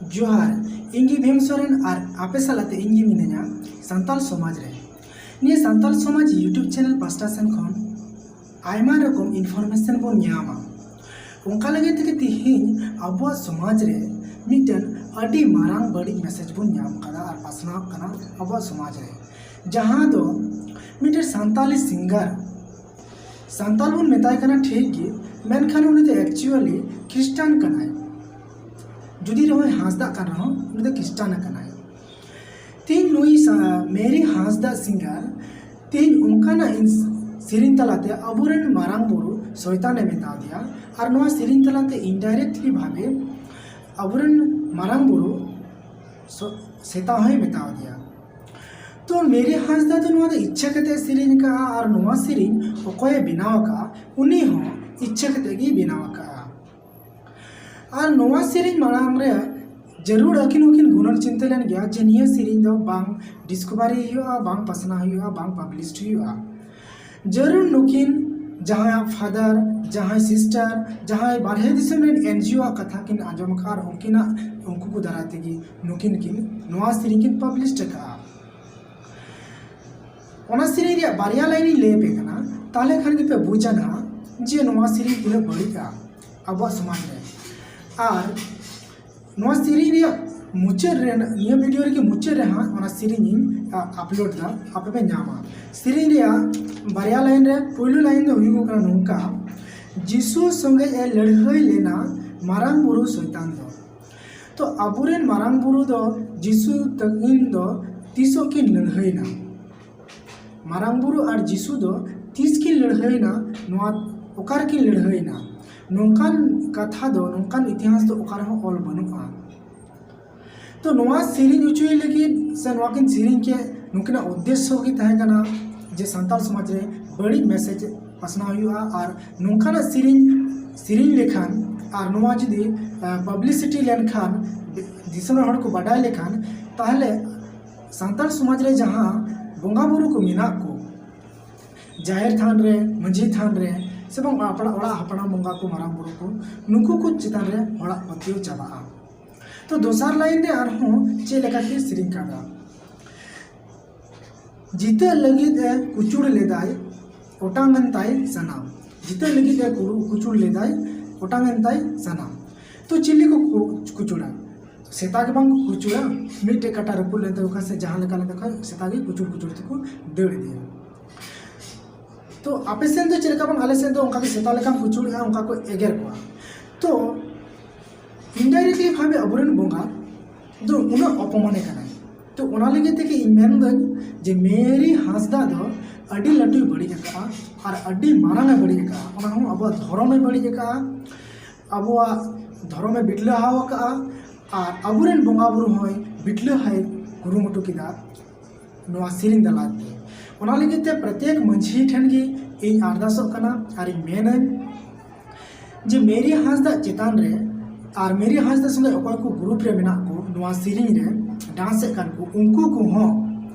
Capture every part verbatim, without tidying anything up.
ᱡᱚᱦᱟᱨ, ᱤᱧ ᱜᱮ ᱵᱷᱤᱢ ᱥᱚᱨᱮᱱ ᱟᱨ ᱟᱯᱮ ᱥᱟᱞᱟᱜ ᱛᱮ ᱤᱧ ᱜᱮ ᱢᱤᱱᱟᱹᱧᱟ ᱥᱟᱱᱛᱟᱞ ᱥᱚᱢᱟᱡᱽ ᱨᱮ᱾ ᱱᱤᱭᱟᱹ ᱥᱟᱱᱛᱟᱞ ᱥᱚᱢᱟᱡᱽ YouTube ᱪᱮᱱᱮᱞ ᱯᱟᱥᱴᱟ ᱥᱮᱱ ᱠᱷᱚᱱ ᱟᱭᱢᱟ ᱨᱚᱠᱚᱢ ᱤᱱᱯᱷᱚᱨᱢᱮᱥᱚᱱ ᱵᱚᱱ ᱧᱟᱢᱟ᱾ ᱚᱱᱠᱟ ᱞᱟᱹᱜᱤᱫ ᱛᱮᱜᱮ ᱛᱤᱦᱤᱧ ᱟᱵᱚᱣᱟᱜ ᱥᱚᱢᱟᱡᱽ ᱨᱮ ᱢᱤᱫᱴᱮᱱ ᱟᱹᱰᱤ ᱢᱟᱨᱟᱝ ᱵᱟᱹᱲᱤᱡ ᱢᱮᱥᱮᱡᱽ ᱵᱚᱱ ᱧᱟᱢ ᱠᱟᱫᱟ ᱟᱨ ᱯᱟᱥᱱᱟᱣ ᱠᱟᱱᱟ ᱟᱵᱚᱣᱟᱜ ᱥᱚᱢᱟᱡᱽ ᱨᱮ, ᱡᱟᱦᱟᱸ ᱫᱚ ᱢᱤᱫᱴᱮᱱ ᱥᱟᱱᱛᱟᱞᱤ ᱥᱤᱝᱜᱟᱨ, ᱥᱟᱱᱛᱟᱞ ᱵᱚᱱ ᱢᱮᱛᱟᱭ ᱠᱟᱱᱟ ᱴᱷᱤᱠ ᱜᱮ, ᱢᱮᱱᱠᱷᱟᱱ ᱩᱱᱤ ᱫᱚ ᱮᱠᱪᱩᱭᱟᱞᱤ ᱠᱷᱨᱤᱥᱴᱟᱱ ᱠᱟᱱᱟᱭ᱾ ᱡᱩᱫᱤ ᱨᱮᱦᱚᱸᱭ ᱦᱟᱸᱥᱫᱟᱜ ᱠᱟᱱ ᱨᱮᱦᱚᱸ, ᱩᱱᱤ ᱫᱚ ᱠᱷᱨᱤᱥᱴᱟᱱ ᱠᱟᱱᱟᱭ᱾ ᱛᱮᱦᱮᱧ ᱱᱩᱭ ᱥᱟ-, ᱢᱮᱨᱤ ᱦᱟᱸᱥᱫᱟ ᱥᱤᱝᱜᱟᱨ ᱛᱮᱦᱮᱧ ᱚᱱᱠᱟᱱᱟᱜ ᱤᱱ-, ᱥᱮᱨᱮᱧ ᱛᱟᱞᱟᱛᱮ ᱟᱵᱚᱨᱮᱱ ᱢᱟᱨᱟᱝ ᱵᱩᱨᱩ ᱥᱚᱭᱛᱟᱱᱮ ᱢᱮᱛᱟᱣ ᱫᱮᱭᱟ, ᱟᱨ ᱱᱚᱣᱟ ᱥᱮᱨᱮᱧ ᱛᱟᱞᱟᱛᱮ ᱤᱱᱰᱟᱭᱨᱮᱠᱴᱞᱤ ᱵᱷᱟᱵᱮ ᱟᱵᱚᱨᱮᱱ ᱢᱟᱨᱟᱝ ᱵᱩᱨᱩ ᱥᱚ-, ᱥᱮᱛᱟ ᱦᱚᱸᱭ ᱢᱮᱛᱟᱣ ᱫᱮᱭᱟ᱾ ᱛᱚ ᱢᱮᱨᱤ ᱦᱟᱸᱥᱫᱟ ᱫᱚ ᱱᱚᱣᱟ ᱫᱚ ᱤᱪᱪᱷᱟᱹ ᱠᱟᱛᱮ ᱥᱮᱨᱮᱧ ᱟᱠᱟᱫᱼᱟ, ᱟᱨ ᱱᱚᱣᱟ ᱥᱮᱨᱮᱧ ᱚᱠᱚᱭᱮ ᱵᱮᱱᱟᱣ ᱟᱠᱟᱫᱼᱟ, ᱩᱱᱤ ᱦᱚᱸ ᱤᱪᱪᱷᱟᱹ ᱠᱟᱛᱮ ᱜᱮᱭ ᱵᱮᱱᱟᱣ ᱟᱠᱟᱫᱼᱟ᱾ ᱟᱨ ᱱᱚᱣᱟ ᱥᱮᱨᱮᱧ ᱢᱟᱲᱟᱝ ᱨᱮ ᱡᱟᱹᱨᱩᱲ ᱟᱹᱠᱤᱱ ᱦᱚᱸᱠᱤᱱ ᱜᱩᱱᱟᱹᱱ ᱪᱤᱱᱛᱟᱹ ᱞᱮᱱ ᱜᱮᱭᱟ ᱡᱮ ᱱᱤᱭᱟᱹ ᱥᱮᱨᱮᱧ ᱫᱚ ᱵᱟᱝ ᱰᱤᱥᱠᱚᱵᱷᱟᱨᱤ ᱦᱩᱭᱩᱜᱼᱟ, ᱵᱟᱝ ᱯᱟᱥᱱᱟᱣ ᱦᱩᱭᱩᱜᱼᱟ, ᱵᱟᱝ ᱯᱟᱵᱽᱞᱤᱥᱰ ᱦᱩᱭᱩᱜᱼᱟ᱾ ᱡᱟᱹᱨᱩᱲ ᱱᱩᱠᱤᱱ ᱡᱟᱦᱟᱸᱭᱟᱜ ᱯᱷᱟᱫᱟᱨ, ᱡᱟᱦᱟᱸᱭ ᱥᱤᱥᱴᱟᱨ, ᱡᱟᱦᱟᱸᱭ ᱵᱟᱨᱦᱮ ᱫᱤᱥᱚᱢ ᱨᱮᱱ ᱮᱱᱡᱤᱳ ᱟᱜ ᱠᱟᱛᱷᱟ ᱠᱤᱱ ᱟᱸᱡᱚᱢ ᱟᱠᱟᱫᱼᱟ ᱟᱨ ᱩᱱᱠᱤᱱᱟᱜ, ᱩᱱᱠᱩ ᱠᱚ ᱫᱟᱨᱟᱭ ᱛᱮᱜᱮ ᱱᱩᱠᱤᱱ ᱠᱤᱱ ᱱᱚᱣᱟ ᱥᱮᱨᱮᱧ ᱠᱤᱱ ᱯᱟᱵᱽᱞᱤᱥ ᱟᱠᱟᱫᱼᱟ᱾ ᱚᱱᱟ ᱥᱮᱨᱮᱧ ᱨᱮᱭᱟᱜ ᱵᱟᱨᱭᱟ ᱞᱟᱭᱤᱱ ᱤᱧ ᱞᱟᱹᱭ ᱟᱯᱮ ᱠᱟᱱᱟ, ᱛᱟᱦᱞᱮ ᱠᱷᱟᱱ ᱜᱮᱯᱮ ᱵᱩᱡᱟ ᱱᱟᱦᱟᱜ ᱡᱮ ᱱᱚᱣᱟ ᱥᱮᱨᱮᱧ ᱛᱤᱱᱟᱹᱜ ᱵᱟᱹᱲᱤᱡᱼᱟ ᱟᱵᱚᱣᱟᱜ ᱥᱚᱢᱟᱡᱽ ᱨᱮ᱾ ᱟᱨ ᱱᱚᱣᱟ ᱥᱮᱨᱮᱧ ᱨᱮᱭᱟᱜ ᱢᱩᱪᱟᱹᱫ ᱨᱮ, ᱱᱤᱭᱟᱹ ᱵᱷᱤᱰᱤᱭᱳ ᱨᱮᱜᱮ ᱢᱩᱪᱟᱹᱫ ᱨᱮ ᱦᱟᱸᱜ ᱚᱱᱟ ᱥᱮᱨᱮᱧ ᱤᱧ, ᱟ, ᱟᱯᱞᱳᱰ ᱫᱟ, ᱟᱯᱮ ᱯᱮ ᱧᱟᱢᱟ᱾ ᱥᱮᱨᱮᱧ ᱨᱮᱭᱟᱜ ᱵᱟᱨᱭᱟ ᱞᱟᱭᱤᱱ ᱨᱮ, ᱯᱳᱭᱞᱳ ᱞᱟᱭᱤᱱ ᱫᱚ ᱦᱩᱭᱩᱜ ᱠᱟᱱᱟ ᱱᱚᱝᱠᱟ: ᱡᱤᱥᱩ ᱥᱚᱸᱜᱮ ᱮ ᱞᱟᱹᱲᱦᱟᱹᱭ ᱞᱮᱱᱟ ᱢᱟᱨᱟᱝ ᱵᱩᱨᱩ ᱥᱚᱭᱛᱟᱱ ᱫᱚ᱾ ᱛᱚ ᱟᱵᱚᱨᱮᱱ ᱢᱟᱨᱟᱝ ᱵᱩᱨᱩ ᱫᱚ ᱡᱤᱥᱩ ᱛᱟᱹᱠᱤᱱ ᱫᱚ ᱛᱤᱥᱚᱜ ᱠᱤᱱ ᱞᱟᱹᱲᱦᱟᱹᱭᱱᱟ? ᱢᱟᱨᱟᱝ ᱵᱩᱨᱩ ᱟᱨ ᱡᱤᱥᱩ ᱫᱚ ᱛᱤᱥ ᱠᱤᱱ ᱞᱟᱹᱲᱦᱟᱹᱭᱱᱟ? ᱱᱚᱣᱟ ᱚᱠᱟ ᱨᱮᱠᱤᱱ ᱞᱟᱹᱲᱦᱟᱹᱭᱱᱟ? ᱱᱚᱝᱠᱟᱱ ᱠᱟᱛᱷᱟ ᱫᱚ, ᱱᱚᱝᱠᱟᱱ ᱤᱛᱤᱦᱟᱥ ᱫᱚ ᱚᱠᱟ ᱨᱮᱦᱚᱸ ᱚᱞ ᱵᱟᱹᱱᱩᱜᱼᱟ᱾ ᱛᱚ ᱱᱚᱣᱟ ᱥᱮᱨᱮᱧ ᱦᱚᱪᱚᱭ ᱞᱟᱹᱜᱤᱫ ᱥᱮ ᱱᱚᱣᱟ ᱠᱤᱱ ᱥᱮᱨᱮᱧ ᱠᱮᱫ, ᱱᱩᱠᱤᱱᱟᱜ ᱩᱫᱽᱫᱮᱥᱥᱚ ᱜᱮ ᱛᱟᱦᱮᱸ ᱠᱟᱱᱟ ᱡᱮ ᱥᱟᱱᱛᱟᱲ ᱥᱚᱢᱟᱡᱽ ᱨᱮ ᱵᱟᱹᱲᱤᱡ ᱢᱮᱥᱮᱡᱽ ᱯᱟᱥᱱᱟᱣ ᱦᱩᱭᱩᱜᱼᱟ, ᱟᱨ ᱱᱚᱝᱠᱟᱱᱟᱜ ᱥᱮᱨᱮᱧ, ᱥᱮᱨᱮᱧ ᱞᱮᱠᱷᱟᱱ ᱟᱨ ᱱᱚᱣᱟ ᱡᱩᱫᱤ, ᱟ, ᱯᱟᱵᱽᱞᱤᱥᱤᱴᱤ ᱞᱮᱱᱠᱷᱟᱱ, ᱫᱤᱥᱚᱢ ᱨᱮᱱ ᱦᱚᱲ ᱠᱚ ᱵᱟᱰᱟᱭ ᱞᱮᱠᱷᱟᱱ, ᱛᱟᱦᱞᱮ ᱥᱟᱱᱛᱟᱲ ᱥᱚᱢᱟᱡᱽ ᱨᱮ ᱡᱟᱦᱟᱸ ᱵᱚᱸᱜᱟ ᱵᱩᱨᱩ ᱠᱚ ᱢᱮᱱᱟᱜ ᱠᱚ, ᱡᱟᱦᱮᱨ ᱛᱷᱟᱱ ᱨᱮ, ᱢᱟᱹᱡᱷᱤ ᱛᱷᱟᱱ ᱨᱮ, ᱥᱮ ᱵᱟᱝ ᱦᱟᱯᱲᱟᱢ, ᱚᱲᱟᱜ ᱦᱟᱯᱲᱟᱢ ᱵᱚᱸᱜᱟ ᱠᱚ, ᱢᱟᱨᱟᱝ ᱵᱩᱨᱩ ᱠᱚ, ᱱᱩᱠᱩ ᱠᱚ ᱪᱮᱛᱟᱱ ᱨᱮ ᱦᱚᱲᱟᱜ ᱯᱟᱹᱛᱭᱟᱹᱣ ᱪᱟᱵᱟᱜᱼᱟ᱾ ᱛᱚ ᱫᱚᱥᱟᱨ ᱞᱟᱭᱤᱱ ᱨᱮ ᱟᱨᱦᱚᱸ ᱪᱮᱫ ᱞᱮᱠᱟ ᱠᱤᱱ ᱥᱮᱨᱮᱧ ᱠᱟᱫᱟ, ᱡᱤᱛᱟᱹᱜ ᱞᱟᱹᱜᱤᱫ ᱮ ᱠᱩᱪᱩᱲ ᱞᱮᱫᱟᱭ, ᱚᱴᱟᱝ ᱮᱱ ᱛᱟᱭ ᱥᱟᱱᱟᱢ᱾ ᱡᱤᱛᱟᱹᱜ ᱞᱟᱹᱜᱤᱫ ᱮ ᱠᱩᱨᱩ- ᱠᱩᱪᱩᱲ ᱞᱮᱫᱟᱭ, ᱚᱴᱟᱝ ᱮᱱ ᱛᱟᱭ ᱥᱟᱱᱟᱢ᱾ ᱛᱚ ᱪᱤᱞᱤ ᱠᱚ ᱠᱩ- ᱠᱩᱪᱩᱲᱟ? ᱥᱮᱛᱟ ᱜᱮ ᱵᱟᱝ ᱠᱚ ᱠᱩᱪᱩᱲᱟ? ᱢᱤᱫᱴᱮᱡ ᱠᱟᱴᱟ ᱨᱟᱹᱯᱩᱫ ᱞᱮᱱ ᱛᱟᱠᱚ ᱠᱷᱟᱱ ᱥᱮ ᱡᱟᱦᱟᱸ ᱞᱮᱠᱟ ᱞᱮᱱ ᱛᱟᱠᱚ ᱠᱷᱟᱱ ᱥᱮᱛᱟ ᱜᱮ ᱠᱩᱪᱩᱲ ᱠᱩᱪᱩᱲ ᱛᱮᱠᱚ ᱫᱟᱹᱲ ᱤᱫᱤᱭᱟ᱾ ᱛᱚ ᱟᱯᱮ ᱥᱮᱱ ᱫᱚ ᱪᱮᱫ ᱞᱮᱠᱟ ᱵᱟᱝ, ᱟᱞᱮ ᱥᱮᱱ ᱫᱚ ᱚᱱᱠᱟ ᱜᱮ ᱥᱮᱛᱟ ᱞᱮᱠᱟᱢ ᱠᱩᱪᱩᱲᱮᱜᱼᱟ, ᱚᱱᱠᱟ ᱠᱚ ᱮᱜᱮᱨ ᱠᱚᱣᱟ᱾ ᱛᱚ indirectly ᱵᱷᱟᱵᱮ ᱟᱵᱚᱨᱮᱱ ᱵᱚᱸᱜᱟ ᱫᱚ ᱩᱱᱟᱹᱜ ᱚᱯᱚᱢᱟᱱᱮ ᱠᱟᱱᱟᱭ᱾ ᱛᱚ ᱚᱱᱟ ᱞᱟᱹᱜᱤᱫ ᱛᱮᱜᱮ ᱤᱧ ᱢᱮᱱᱫᱟᱹᱧ ᱡᱮ ᱢᱮᱨᱤ ᱦᱟᱸᱥᱫᱟ ᱫᱚ ᱟᱹᱰᱤ ᱞᱟᱹᱴᱩᱭ ᱵᱟᱹᱲᱤᱡ ᱟᱠᱟᱫᱼᱟ ᱟᱨ ᱟᱹᱰᱤ ᱢᱟᱨᱟᱝ ᱮ ᱵᱟᱹᱲᱤᱡ ᱟᱠᱟᱫᱼᱟ᱾ ᱚᱱᱟ ᱦᱚᱸ ᱟᱵᱚᱣᱟᱜ ᱫᱷᱚᱨᱚᱢᱮ ᱵᱟᱹᱲᱤᱡ ᱟᱠᱟᱫᱼᱟ, ᱟᱵᱚᱣᱟᱜ ᱫᱷᱚᱨᱚᱢᱮ ᱵᱤᱴᱞᱟᱹᱦᱟᱣ ᱟᱠᱟᱫᱼᱟ ᱟᱨ ᱟᱵᱚᱨᱮᱱ ᱵᱚᱸᱜᱟ ᱵᱩᱨᱩ ᱦᱚᱸᱭ ᱵᱤᱴᱞᱟᱹᱦᱟᱭ ᱠᱩᱨᱩᱢᱩᱴᱩ ᱠᱮᱫᱟ ᱱᱚᱣᱟ ᱥᱮᱨᱮᱧ ᱛᱟᱞᱟᱛᱮ᱾ ᱚᱱᱟ ᱞᱟᱹᱜᱤᱫ ᱛᱮ ᱯᱨᱚᱛᱮᱠ ᱢᱟᱺᱡᱷᱤ ᱴᱷᱮᱱ ᱜᱮ ᱤᱧ ᱟᱨᱫᱟᱥᱚᱜ ᱠᱟᱱᱟ ᱟᱨ ᱤᱧ ᱢᱮᱱᱟᱹᱧ ᱡᱮ ᱢᱮᱨᱤ ᱦᱟᱸᱥᱫᱟ ᱪᱮᱛᱟᱱ ᱨᱮ ᱟᱨ ᱢᱮᱨᱤ ᱦᱟᱸᱥᱫᱟ ᱥᱚᱸᱜᱮ ᱚᱠᱚᱭ ᱠᱚ ᱜᱨᱩᱯ ᱨᱮ ᱢᱮᱱᱟᱜ ᱠᱚ ᱱᱚᱣᱟ ᱥᱮᱨᱮᱧ ᱨᱮ ᱰᱟᱱᱥ ᱮᱫ ᱠᱟᱱ ᱠᱚ, ᱩᱱᱠᱩ ᱠᱚᱦᱚᱸ,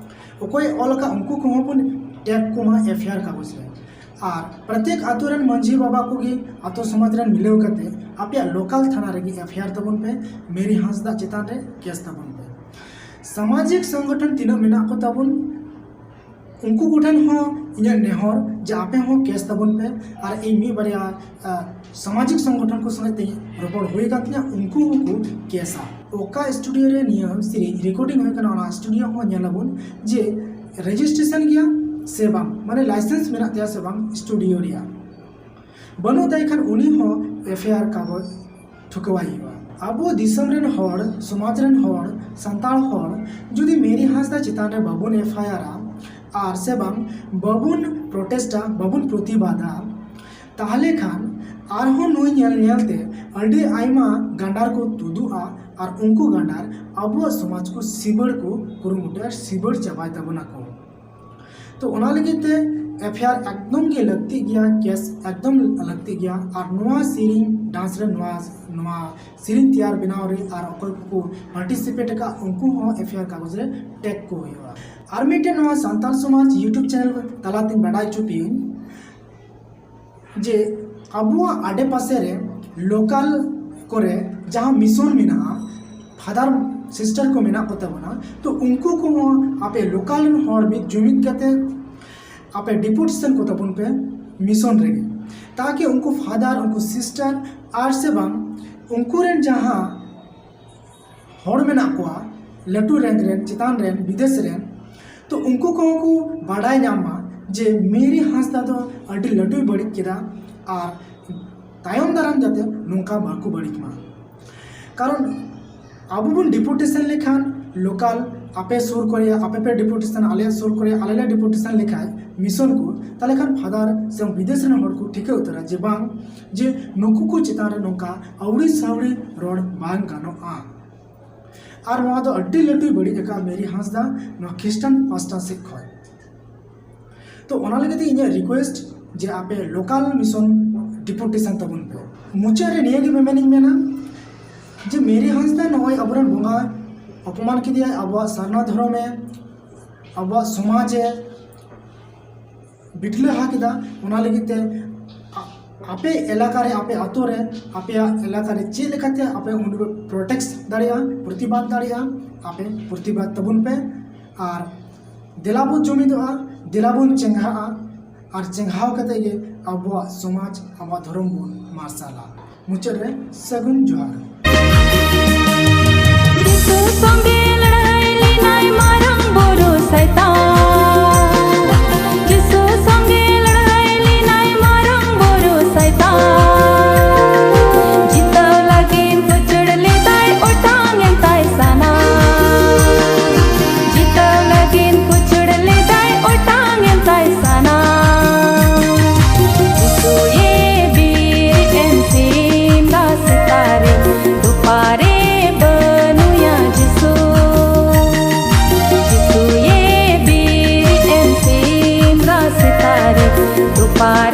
ᱚᱠᱚᱭ ᱚᱞ ᱟᱠᱟᱫ ᱩᱱᱠᱩ ᱠᱚᱦᱚᱸ ᱵᱚᱱ ᱴᱮᱜᱽ ᱠᱚᱢᱟ ᱮᱯᱷ ᱟᱭ ᱟᱨ ᱠᱟᱜᱚᱡᱽ ᱨᱮ᱾ ᱟᱨ ᱯᱨᱚᱛᱮᱠ ᱟᱛᱳ ᱨᱮᱱ ᱢᱟᱺᱡᱷᱤ ᱵᱟᱵᱟ ᱠᱚᱜᱮ ᱟᱛᱳ ᱥᱚᱢᱟᱡᱽ ᱨᱮᱱ ᱢᱤᱞᱟᱹᱣ ᱠᱟᱛᱮ ᱟᱯᱮᱭᱟᱜ ᱞᱳᱠᱟᱞ ᱛᱷᱟᱱᱟ ᱨᱮᱜᱮ ᱮᱯᱷ ᱟᱭ ᱟᱨ ᱛᱟᱵᱚᱱ ᱯᱮ, ᱢᱮᱨᱤ ᱦᱟᱸᱥᱫᱟ ᱪᱮᱛᱟᱱ ᱨᱮ ᱠᱮᱥ ᱛᱟᱵᱚᱱ ᱯᱮ᱾ ᱥᱟᱢᱟᱡᱤᱠ ᱥᱚᱝᱜᱚᱴᱷᱚᱱ ᱛᱤᱱᱟᱹᱜ ᱢᱮᱱᱟᱜ ᱠᱚ ᱛᱟᱵᱚᱱ, ᱩᱱᱠᱩ ᱠᱚᱴᱷᱮᱱ ᱦᱚᱸ ᱤᱧᱟᱹᱜ ᱱᱮᱦᱚᱨ ᱡᱮ ᱟᱯᱮ ᱦᱚᱸ ᱠᱮᱥ ᱛᱟᱵᱚᱱ ᱯᱮ᱾ ᱟᱨ ᱤᱧ ᱢᱤᱫ ᱵᱟᱨᱭᱟ, ᱟ, ᱥᱟᱢᱟᱡᱤᱠ ᱥᱚᱝᱜᱚᱴᱷᱚᱱ ᱠᱚ ᱥᱚᱸᱜᱮ ᱛᱮ ᱨᱚᱯᱚᱲ ᱦᱩᱭ ᱟᱠᱟᱱ ᱛᱤᱧᱟᱹ, ᱩᱱᱠᱩ ᱦᱚᱸᱠᱚ ᱠᱮᱥᱟ᱾ ᱚᱠᱟ ᱥᱴᱩᱰᱤᱭᱳ ᱨᱮ ᱱᱤᱭᱟᱹ ᱥᱮᱨᱮᱧ ᱨᱮᱠᱚᱨᱰᱤᱝ ᱦᱩᱭᱩᱜ ᱠᱟᱱᱟ, ᱚᱱᱟ ᱥᱴᱩᱰᱤᱭᱳ ᱦᱚᱸ ᱧᱮᱞ ᱟᱵᱚᱱ ᱡᱮ ᱨᱮᱡᱤᱥᱴᱨᱮᱥᱚᱱ ᱜᱮᱭᱟ ᱥᱮ ᱵᱟᱝ, ᱢᱟᱱᱮ ᱞᱟᱭᱥᱮᱱᱥ ᱢᱮᱱᱟᱜ ᱛᱟᱭᱟ ᱥᱮ ᱵᱟᱝ ᱥᱴᱩᱰᱤᱭᱳ ᱨᱮᱭᱟᱜ᱾ ᱵᱟᱹᱱᱩᱜ ᱛᱟᱭ ᱠᱷᱟᱱ ᱩᱱᱤ ᱦᱚᱸ ᱮᱯᱷ ᱟᱭ ᱟᱨ ᱠᱟᱜᱚᱡᱽ ᱴᱷᱩᱠᱟᱹᱣᱟᱭ ᱦᱩᱭᱩᱜᱼᱟ᱾ ᱟᱵᱚ ᱫᱤᱥᱚᱢ ᱨᱮᱱ ᱦᱚᱲ, ᱥᱚᱢᱟᱡᱽ ᱨᱮᱱ ᱦᱚᱲ, ᱥᱟᱱᱛᱟᱲ ᱦᱚᱲ ᱡᱩᱫᱤ ᱢᱮᱨᱤ ᱦᱟᱸᱥᱫᱟ ᱪᱮᱛᱟᱱ ᱨᱮ ᱵᱟᱵᱚᱱ ᱮᱯᱷ ᱟᱭ ᱟᱨᱟ ᱟᱨ ᱥᱮ ᱵᱟᱝ ᱵᱟᱵᱚᱱ ᱯᱨᱚᱴᱮᱥᱴᱟ, ᱵᱟᱵᱚᱱ ᱯᱨᱚᱛᱤᱵᱟᱫᱟ, ᱛᱟᱦᱞᱮ ᱠᱷᱟᱱ ᱟᱨᱦᱚᱸ ᱱᱩᱭ ᱧᱮᱞ ᱧᱮᱞ ᱛᱮ ᱟᱹᱰᱤ ᱟᱭᱢᱟ ᱜᱟᱸᱰᱟᱨ ᱠᱚ ᱛᱩᱫᱩᱜᱼᱟ ᱟᱨ ᱩᱱᱠᱩ ᱜᱟᱸᱰᱟᱨ ᱟᱵᱚᱣᱟᱜ ᱥᱚᱢᱟᱡᱽ ᱠᱚ ᱥᱤᱵᱟᱹᱲ ᱠᱚ ᱠᱩᱨᱩᱢᱩᱴᱩᱭᱟ, ᱥᱤᱵᱟᱹᱲ ᱪᱟᱵᱟᱭ ᱛᱟᱵᱚᱱᱟ ᱠᱚ᱾ ᱛᱚ ᱚᱱᱟ ᱞᱟᱹᱜᱤᱫ ᱛᱮ ᱮᱯᱷ ᱟᱭ ᱟᱨ ᱮᱠᱫᱚᱢ ᱜᱮ ᱞᱟᱹᱠᱛᱤᱜ ᱜᱮᱭᱟ, ᱠᱮᱥ ᱮᱠᱫᱚᱢ ᱞᱟᱹᱠᱛᱤᱜ ᱜᱮᱭᱟ᱾ ᱟᱨ ᱱᱚᱣᱟ ᱥᱮᱨᱮᱧ ᱰᱟᱱᱥ ᱨᱮ, ᱱᱚᱣᱟ ᱱᱚᱣᱟ ᱥᱮᱨᱮᱧ ᱛᱮᱭᱟᱨ ᱵᱮᱱᱟᱣ ᱨᱮ ᱟᱨ ᱚᱠᱚᱭ ᱠᱚᱠᱚ ᱯᱟᱨᱴᱤᱥᱤᱯᱮᱴ ᱟᱠᱟᱫ, ᱩᱱᱠᱩ ᱦᱚᱸ ᱮᱯᱷ ᱟᱭ ᱟᱨ ᱠᱟᱜᱚᱡᱽ ᱨᱮ ᱴᱮᱜᱽ ᱠᱚ ᱦᱩᱭᱩᱜᱼᱟ᱾ ᱟᱨ ᱢᱤᱫᱴᱮᱱ ᱱᱚᱣᱟ ᱥᱟᱱᱛᱟᱲ ᱥᱚᱢᱟᱡᱽ ᱭᱩᱴᱩᱵᱽ ᱪᱮᱱᱮᱞ ᱛᱟᱞᱟᱛᱮᱧ ᱵᱟᱰᱟᱭ ᱦᱚᱪᱚ ᱯᱮᱭᱟᱹᱧ ᱡᱮ ᱟᱵᱚᱣᱟᱜ ᱟᱰᱮᱯᱟᱥᱮ ᱨᱮ ᱞᱳᱠᱟᱞ ᱠᱚᱨᱮ ᱡᱟᱦᱟᱸ ᱢᱤᱥᱚᱱ ᱢᱮᱱᱟᱜᱼᱟ, ᱯᱷᱟᱫᱟᱨ ᱥᱤᱥᱴᱟᱨ ᱠᱚ ᱢᱮᱱᱟᱜ ᱠᱚ ᱛᱟᱵᱚᱱᱟ, ᱛᱚ ᱩᱱᱠᱩ ᱠᱚᱦᱚᱸ ᱟᱯᱮ ᱞᱳᱠᱟᱞ ᱨᱮᱱ ᱦᱚᱲ ᱢᱤᱫ ᱡᱩᱢᱤᱫ ᱠᱟᱛᱮ ᱟᱯᱮ ᱰᱤᱯᱩᱴᱮᱥᱚᱱ ᱠᱚ ᱛᱟᱵᱚᱱ ᱯᱮ ᱢᱤᱥᱚᱱ ᱨᱮᱜᱮ, ᱛᱟᱠᱤ ᱩᱱᱠᱩ ᱯᱷᱟᱫᱟᱨ, ᱩᱱᱠᱩ ᱥᱤᱥᱴᱟᱨ ᱟᱨ ᱥᱮ ᱵᱟᱝ ᱩᱱᱠᱩ ᱨᱮᱱ ᱡᱟᱦᱟᱸ ᱦᱚᱲ ᱢᱮᱱᱟᱜ ᱠᱚᱣᱟ ᱞᱟᱹᱴᱩ ᱨᱮᱝᱠ ᱨᱮᱱ, ᱪᱮᱛᱟᱱ ᱨᱮᱱ, ᱵᱤᱫᱮᱥ ᱨᱮᱱ, ᱛᱚ ᱩᱱᱠᱩ ᱠᱚᱦᱚᱸ ᱠᱚ ᱵᱟᱰᱟᱭ ᱧᱟᱢ ᱢᱟ ᱡᱮ ᱢᱮᱨᱤ ᱦᱟᱸᱥᱫᱟ ᱫᱚ ᱟᱹᱰᱤ ᱞᱟᱹᱴᱩᱭ ᱵᱟᱹᱲᱤᱡ ᱠᱮᱫᱟ ᱟᱨ ᱛᱟᱭᱚᱢ ᱫᱟᱨᱟᱢ ᱡᱟᱛᱮ ᱱᱚᱝᱠᱟ ᱵᱟᱠᱚ ᱵᱟᱹᱲᱤᱡ ᱢᱟ᱾ ᱠᱟᱨᱚᱱ ᱟᱵᱚ ᱵᱚᱱ ᱰᱤᱯᱩᱴᱮᱥᱚᱱ ᱞᱮᱠᱷᱟᱱ ᱞᱳᱠᱟᱞ, ᱟᱯᱮ ᱥᱩᱨ ᱠᱚᱨᱮ ᱟᱯᱮ ᱯᱮ ᱰᱤᱯᱩᱴᱮᱥᱚᱱ, ᱟᱞᱮᱭᱟᱜ ᱥᱩᱨ ᱠᱚᱨᱮ ᱟᱞᱮ ᱞᱮ ᱰᱤᱯᱩᱴᱮᱥᱚᱱ ᱞᱮᱠᱷᱟᱱ ᱢᱤᱥᱚᱱ ᱠᱚ, ᱛᱟᱦᱚᱞᱮ ᱠᱷᱟᱱ ᱯᱷᱟᱫᱟᱨ ᱥᱮ ᱵᱤᱫᱮᱥ ᱨᱮᱱ ᱦᱚᱲ ᱠᱚ ᱴᱷᱤᱠᱟᱹ ᱩᱛᱟᱹᱨᱟ ᱡᱮ ᱵᱟᱝ, ᱡᱮ ᱱᱩᱠᱩ ᱠᱚ ᱪᱮᱛᱟᱱ ᱨᱮ ᱱᱚᱝᱠᱟ ᱟᱹᱣᱲᱤ ᱥᱟᱹᱣᱲᱤ ᱨᱚᱲ ᱵᱟᱝ ᱜᱟᱱᱚᱜᱼᱟ᱾ ᱟᱨ ᱱᱚᱣᱟ ᱫᱚ ᱟᱹᱰᱤ ᱞᱟᱹᱴᱩᱭ ᱵᱟᱹᱲᱤᱡ ᱟᱠᱟᱫ ᱢᱮᱨᱤ ᱦᱟᱸᱥᱫᱟ ᱱᱚᱣᱟ ᱠᱷᱨᱤᱥᱴᱟᱱ ᱯᱟᱥᱴᱟ ᱥᱮᱫ ᱠᱷᱚᱱ᱾ ᱛᱚ ᱚᱱᱟ ᱞᱟᱹᱜᱤᱫ ᱛᱮ ᱤᱧᱟᱹᱜ ᱨᱤᱠᱩᱭᱮᱥᱴ ᱡᱮ ᱟᱯᱮ ᱞᱳᱠᱟᱞ ᱢᱤᱥᱚᱱ ᱰᱤᱯᱩᱴᱮᱥᱚᱱ ᱛᱟᱵᱚᱱ ᱯᱮ᱾ ᱢᱩᱪᱟᱹᱫ ᱨᱮ ᱱᱤᱭᱟᱹ ᱜᱮ ᱢᱮᱢᱮᱱᱤᱧ ᱢᱮᱱᱟ ᱡᱮ ᱢᱮᱨᱤ ᱦᱟᱸᱥᱫᱟ ᱱᱚᱜᱼᱚᱭ ᱟᱵᱚᱨᱮᱱ ᱵᱚᱸᱜᱟ ᱚᱯᱚᱢᱟᱱ ᱠᱮᱫᱮᱭᱟᱭ, ᱟᱵᱚᱣᱟᱜ ᱥᱟᱨᱱᱟ ᱫᱷᱚᱨᱚᱢᱮ, ᱟᱵᱚᱣᱟᱜ ᱥᱚᱢᱟᱡᱮ ᱵᱤᱴᱞᱟᱹᱦᱟ ᱠᱮᱫᱟ᱾ ᱚᱱᱟ ᱞᱟᱹᱜᱤᱫ ᱛᱮ ᱟ- ᱟᱯᱮ ᱮᱞᱟᱠᱟ ᱨᱮ, ᱟᱯᱮ ᱟᱛᱳ ᱨᱮ, ᱟᱯᱮᱭᱟᱜ ᱮᱞᱟᱠᱟ ᱨᱮ ᱪᱮᱫ ᱞᱮᱠᱟᱛᱮ ᱟᱯᱮ ᱩᱱᱤ ᱯᱮ ᱯᱨᱚᱴᱮᱠᱴ ᱫᱟᱲᱮᱭᱟᱜᱼᱟ, ᱯᱨᱚᱛᱤᱵᱟᱫ ᱫᱟᱲᱮᱭᱟᱜᱼᱟ, ᱟᱯᱮ ᱯᱨᱚᱛᱤᱵᱟᱫ ᱛᱟᱵᱚᱱ ᱯᱮ᱾ ᱟᱨ ᱫᱮᱞᱟ ᱵᱚᱱ ᱡᱩᱢᱤᱫᱚᱜᱼᱟ, ᱫᱮᱞᱟ ᱵᱚᱱ ᱪᱮᱸᱜᱷᱟᱜᱼᱟ, ᱟᱨ ᱪᱮᱸᱜᱷᱟᱣ ᱠᱟᱛᱮ ᱜᱮ ᱟᱵᱚᱣᱟᱜ ᱥᱚᱢᱟᱡᱽ, ᱟᱵᱚᱣᱟᱜ ᱫᱷᱚᱨᱚᱢ ᱵᱚᱱ ᱢᱟᱨᱥᱟᱞᱟ᱾ ᱢᱩᱪᱟᱹᱫ ᱨᱮ ᱥᱟᱹᱜᱩᱱ ᱡᱚᱦᱟᱨ᱾ ᱡᱤᱥᱩ ᱥᱚᱸᱜᱮ ᱞᱟᱹᱲᱦᱟᱹᱭ ᱞᱮᱱᱟᱭ ᱢᱟᱨᱟᱝ ᱵᱩᱨᱩ ᱥᱟᱭᱛᱟᱱ᱾ ᱡᱤᱥᱩ ᱥᱚᱸᱜᱮ ᱞᱟᱹᱲᱦᱟᱹᱭ ᱞᱮᱱᱟᱭ ᱢᱟᱨᱟᱝ ᱵᱩᱨᱩ ᱥᱟᱭᱛᱟᱱ᱾ ᱡᱤᱛᱟᱹᱣ ᱞᱟᱹᱜᱤᱫ ᱠᱩᱪᱩᱲ ᱞᱮᱫᱟᱭ, ᱚᱴᱟᱝ ᱮᱱ ᱛᱟᱭ ᱥᱟᱱᱟᱢ᱾ ᱡᱤᱛᱟᱹᱣ ᱞᱟᱹᱜᱤᱫ ᱠᱩᱪᱩᱲ ᱞᱮᱫᱟᱭ, ᱚᱴᱟᱝ ᱮᱱ ᱛᱟᱭ ᱥᱟᱱᱟᱢ᱾ ᱡᱤᱥᱩᱭᱮ ᱵᱤᱨ ᱮᱱ ᱥᱤᱢᱨᱟ ᱥᱮᱛᱟᱨᱮ, ᱫᱩᱯᱟᱨᱮ ᱵᱟᱹᱱᱩᱭᱟ ᱡᱤᱥᱩ᱾ ᱡᱤᱥᱩᱭᱮ ᱵᱤᱨ ᱮᱱ ᱥᱤᱢᱨᱟ ᱥᱮᱛᱟᱨᱮ, ᱫᱩᱯᱟᱨᱮ